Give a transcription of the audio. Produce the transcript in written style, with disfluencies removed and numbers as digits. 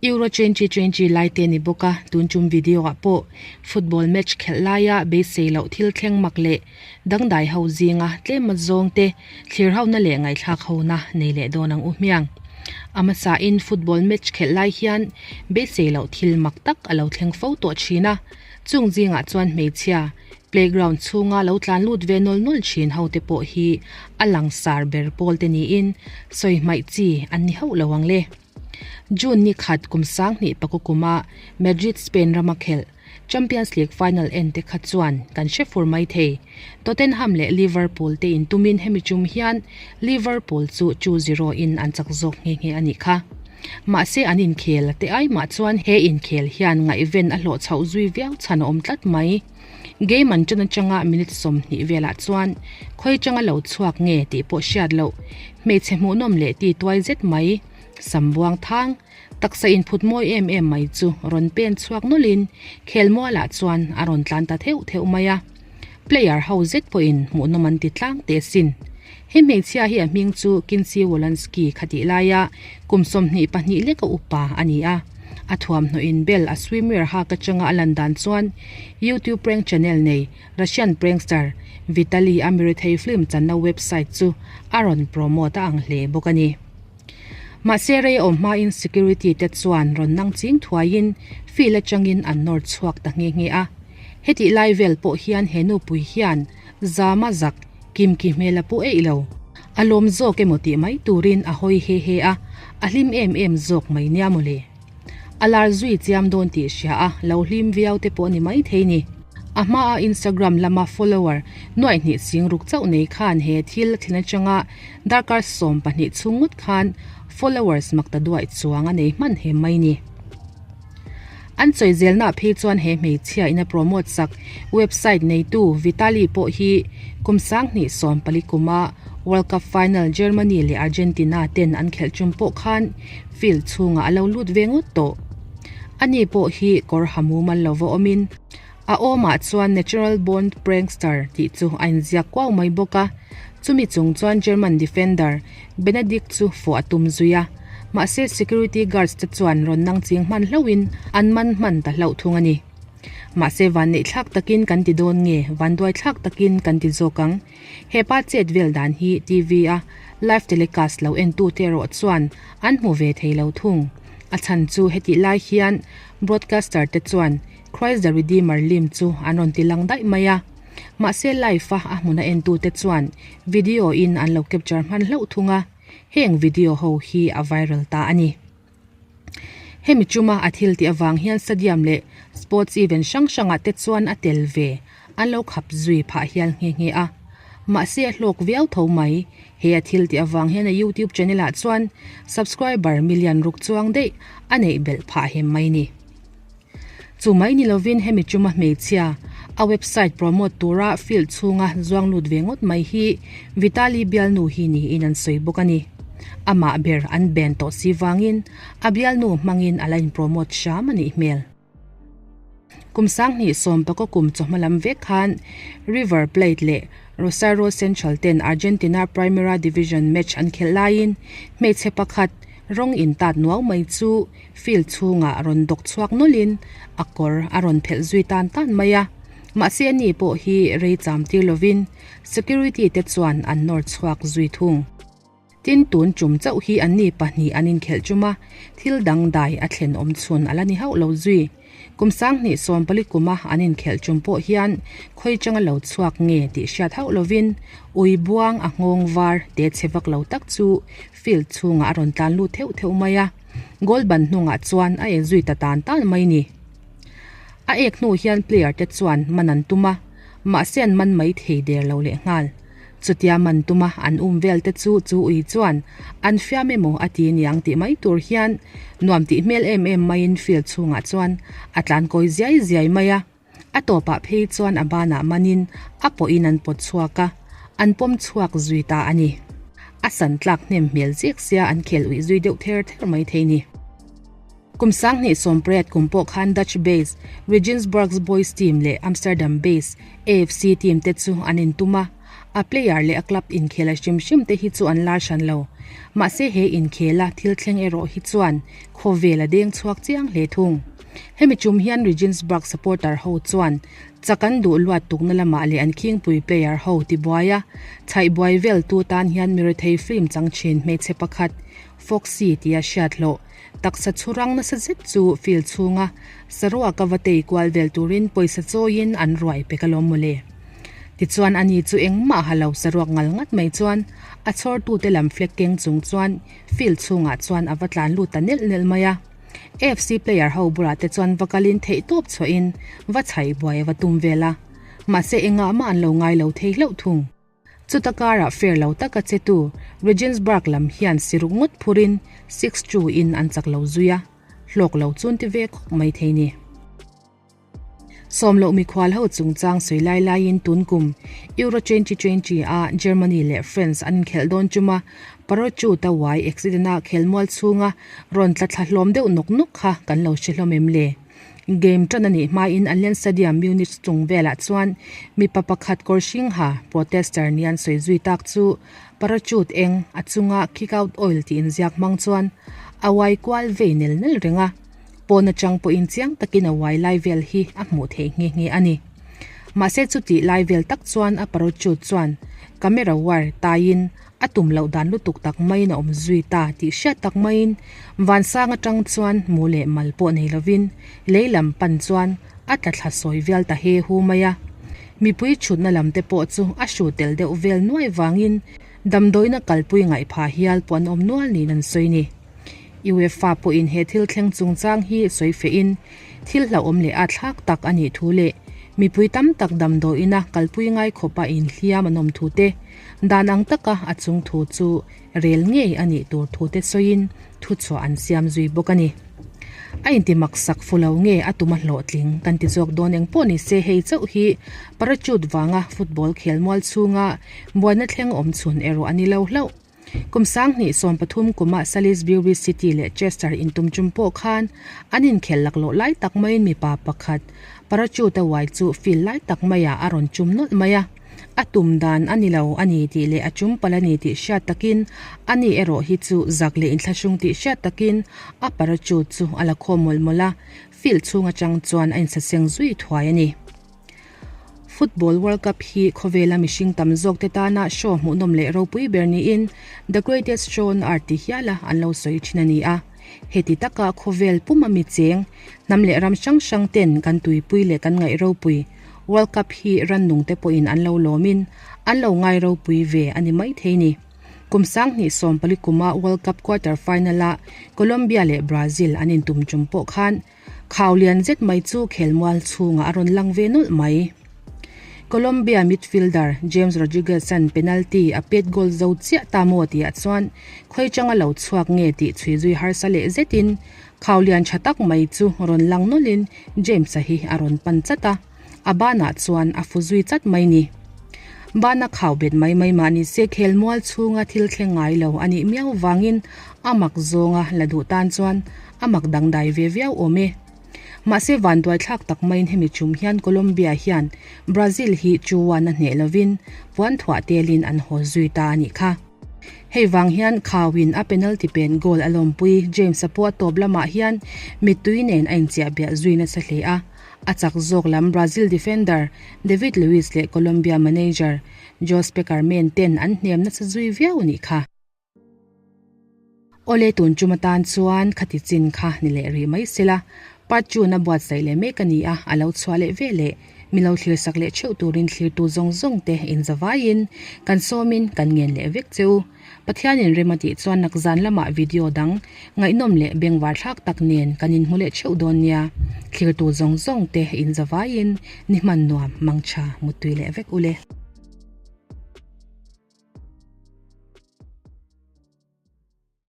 Euro 2020 lai te ni bawk a, tun tum video ah pawh football match khelh laia beisei loh thil thleng mak leh dangdai ho zinga tlem zawng te thlir hona leh ngaihthlak hona nei leh dawn ang u hmiang. A hmasain football match khelh lai hian beisei loh thil mak tak a lo thleng fo tawh thin a, chung zingah chuan hmeichhia playground chhunga lo tlan lut ve nawl nawl thin ho te pawh hi a langsar ber pawl te niin sawi hmaih chi an ni hauh lo ang le. June ni khat kum 2000 pakua kuma Madrid Spain rama khelh Champions League final en te kha chuan kan hre fur mai thei. Tottenham leh Liverpool te intumin hemi tum hian Liverpool chu 2-0 in an chak zawk nghe nghe a nih kha. Mahse an inkhel te ai mah chuan he inkhel hian ngaihven a hlawh chhoh zui viau chhan a awm tlat mai. Game an ṭan aṭanga minute 20 velah chuan khawi changa lo chhuak nge tih pawh hriat loh hmeichhe hmuhnawm leh ti tuai zet mai sam buang thang taksa inphut mawi em em mai chu rawn pen chhuak nawlhin khelmualah chuan a rawn tlan ta theuh theuh mai a. Player ho zet pawhin hmuhnawm an ti tlang teh sin. He hmeichhia hi a hming chu Kinsey Wolanski kha tih laia kum 22 leka upa a ni a. A thuamhnaw inbel a swimwear hak atanga a lan dan chuan YouTube prank channel nei Russian prankster Vitaly a mirethei film channa website chu a rawn promote a ang hle bawk a ni. Mahse rei awm hmain security te chuan rawn nang ching thuaiin field atangin an nawr chhuak ta nghe nghe a. Hetih lai vel pawh hian he nupui hian zama zak kimki hmel a pu eih lo. A lawm zawk emaw tih mai turin a hawi he he a, a hlim em em zawk mai nia mawle. A lar zui chiam dawn tih hria a, lo hlim viau te pawh ni mai thei ni. A hmaa Instagram lama follower nuaih hnih sing ruk chauh nei khan he thil thlen atanga darkar 12 chhung ngawt khan followers mak ta duaih chuang a nei hman hem mai ni. An chawi zelna phei chuan he hmeichhia in a promote sak website neitu Vitaly pawh hi kum 2014 kuma World Cup final Germany leh Argentina ten an khelh tum pawh khan field chhungah a lo lut ve ngawt tawh. Ani pawh hi kawr ha mumal lova awmin a awmah chuan natural born prankster tih chu a inziak kuau mai bawk a. Chumi chung chuan German defender Benedict chu fawh a tum zui a. Mahse security guards te chuan rawn nang ching hman hlauhin an man hman ta hlauh thung a ni. Mahse van neih thlak takin kan ti dawn nge van duai thlak takin kan ti zawk ang. Hepa chet vel dan hi TV a live telecast lo en tu te erawh chuan an hmu ve thei lo thung. A chhan chu hetih lai hian broadcaster te chuan Christ the Redeemer lim chu an rawn ti lang daih mai a. Mahse live a a hmuna en tu te chuan video in an lo capture hman hlauh thung a. Heng video ho hi a viral ta a ni. Hemi chuma a thil tih avang hian stadium leh sports event hrang hrangah te chuan a tel ve an lo khap zui phah hial nghe nghe a. Mahse a hlawk viau tho mai. He a thil tih avang hian a YouTube channel ah chuan subscriber million ruk chuang daih a neih belh phah hem mai ni. Chu mai ni lovin hemi chuma hmeichhia a website promote tura field chhunga zuang lut ve ngawt mai hi Vitaly bialnu hi niin an sawi bawk a ni. Amah ber an ban tawh si vangin a bialnu hmangin a la in promote hram a nih hmel. Kum 2019 kum chawhma lam vek khan River Plate leh Rosario Central ten Argentina Primera Division match an khelh laiin hmeichhe pakhat rawng intat nuau mai chu field chhungah rawn dawk chhuak nawlhin a kawr a rawn phelh zui tan tan mai a. Mahse ani pawh hi rei cham tir lovin security te chuan an nawr chhuak zui thung. Tin tun tum chauh hi anni pahnih an inkhelh tum a, thil dang dai a thlen awm chhun a la ni hauh lo zui. Kum 2014 kuma an inkhelh tum pawh hian khawi changa lo chhuak nge tih hriat hauh lovin ui buang a nghawng var te che vak lo tak chu field chhungah a rawn tlan lut theuh theuh mai a. Goal ban hnungah chuan a ek zui ta tan tan mai ni. A ek hnu hian player te chuan man an tum a, mahse an man mai thei der lo leh nghal. Chutia man tuma an um vel te chu chu ui chuan an fiam emaw a ti niang tih mai tur hian nuam tih hmel em em maiin field chhungah chuan a tlan kawi ziai ziai mai a. A tawpah phei chuan a banah manin a pawhin an pawt chhuak a, an pawm chhuak zui ta a ni. A san tlak hnem hmel zek sia an khel uih zui deuh ther ther mai thei ni. Kum 2018 kum pawh khan Dutch base Regensburg's boys team leh Amsterdam base AFC team te chu an intum a. A player leh a club inkhel a hrim hrim te hi chu an lar hran lo. Mahse he inkhela thil thleng erawh hi chuan khawvel a deng chhuak chiang hle thung. Hemi tum hian Regensburg supporter ho chuan chak an duh luat tukna lamah leh an khingpui player ho tibuai a, chhaih buai vel tu tan hian mirethei film chang thin hmeichhe pakhat Foxy tia hriat hlawh taksa chhurang nasa zet chu field chhunga saruak a va tei kual vel turin pawisa chawiin an ruai pek alawm mawle. Tichuan ani chu engmah ha lo saruak ngal ngat mai chuan a chhawrtute lam flag keng chung chuan field chhungah chuan a va tlan lut ta nelh nelh mai a. AFC player ho bulah te chuan va kalin theihtawp chhuahin va chhaih buai a va tum vel a, mahse engah mah an lo ngai lo thei hlauh thung. Chuta karah fair lo taka chetu Regensburg lam hian siruk ngawt phurin 6-2 in an chak lo zui a, hlawk lo chun ti ve khawp mai thei ni. Sawm loh mikhual ho chungchang sawi lai laiin tun kum Euro 2020 a Germany leh France an inkhelh dawn chuma parachute a uai accident a khelmual chhunga rawn tla thla hlawm deuh nawk nawk kha kan lo hre hlawm em le? Game tan a nih hmain Allianz Stadium Munich chung velah chuan mipa pakhat kawr hring ha protester ni an sawi zui tak chu parachute eng a chunga kick out oil tih inziak hmang chuan a uai kual vei nel nel reng a. Pawn atang pawhin chiang takin a uai lai vel hi a hmuh theih nghe nghe a ni. Mahse chutih lai vel tak chuan a parachute chuan camera wire taiin a tum loh dan lutuk tak maiin a awm zui ta tih hriat tak maiin vansang atang chuan mu leh mal pawh nei lovin lei lam pan chuan a tla thla sawi vial ta he hu mai a. Mipui chhutna lam te pawh chu a hru tel deuh vel nuai vangin damdawiina kalpui ngaih phah hial pawh an awm nual niin an sawi ni. UEFA pawhin he thil thleng chungchang hi sawi fehin thil hlauhawm leh a thlak tak a nih thu leh mipui tam tak damdawiina kalpui ngai khawpa inhliam an awm thu te, dan ang taka a chung thu chu rel ngei a nih tur thu te sawiin thuchhuah an siam zui bawk a ni. A inti maksak fu lo nge a tum a hlawhtling kan ti zawk dawn eng pawh ni se hei chauh hi parachute vanga football khelmual chhunga buaina thleng awm chhun erawh a ni lo hlauh. Kum 2013 kuma Salisbury City leh Chester intum tum pawh khan an inkhel laklawh lai tak maiin mipa pakhat parachute a uai chu field lai tak maiah a rawn chum nawlh mai a. A tum dan a ni lo a ni tih leh a chum palh a ni tih hriat takin a ni erawh hi chu zak leh inthlahrung tih hriat takin a parachute chu a la khawm mawlh mawlh a, field chhung atang chuan a insaseng zui thuai a ni. Football World Cup hi khawvela mihring tam zawk te tana show hmuhnawm leh ropui ber niin The Greatest Show on Earth ti hiala an lo sawi thin a ni a. Heti taka khawvel puma mi cheng, hnam leh ram hrang hrang ten kan tuipui leh kan ngaih ropui World Cup hi rannung te pawhin an lo lawmin an lo ngai ropui ve a ni maithei ni. Kum 2014 kuma World Cup quarter final-a Colombia leh Brazil an intum tum pawh khan Khau lian zet mai chu khelmual chhungah a rawn lang ve nawlh mai. Colombia midfielder James Rodriguez-a'n penalty a pet goal zo chiah ta maw tihah chuan khawi changa lo chhuak nge tih chhui zui harsa leh zetin khau lian tha tak mai chu rawn lang nawlhin James-a hi a rawn pan chat a, a banah chuan a fu zui chat mai ni. Bana khau bet mai mai mah ni se khelmual chhunga thil thleng ngai lo a nih miau vangin a mak zawnga la duh tan chuan a mak dangdai ve viau awm e. Mahse vanduai thlak tak maiin hemi chum hian Colombia hian Brazil hi chuan a hneh lovin puan thuah telin an haw zui ta a nih kha. Hei vang hian Khawin a penalty pen goal a lawmpui James-a pawh a tawp lamah hian mittui nen a inchiah biah zui nasa hle a. A chak zawk lam Brazil defender David Luiz leh Colombia manager Jose Pekerman ten an hnem nasa zui viau a nih kha. Awle tun tum atan chuan khati chin kha ni leh rih mai sela, part two na buatsaih leh mek a ni a, a lo chhuah leh ve leh mi lo thlir sak leh theuh turin thlirtu zawng zawng te inzavaiin kan sawmin kan ngen leh vek che u. Pathianin rem a tih chuan nakzan lamah video dang ngaihnawm leh bengvar thlak tak nen kan inhmu leh theuh dawn nia. Thlirtu zawng zawng te inzavaiin ni hman nuam mangtha muttui leh vek ule.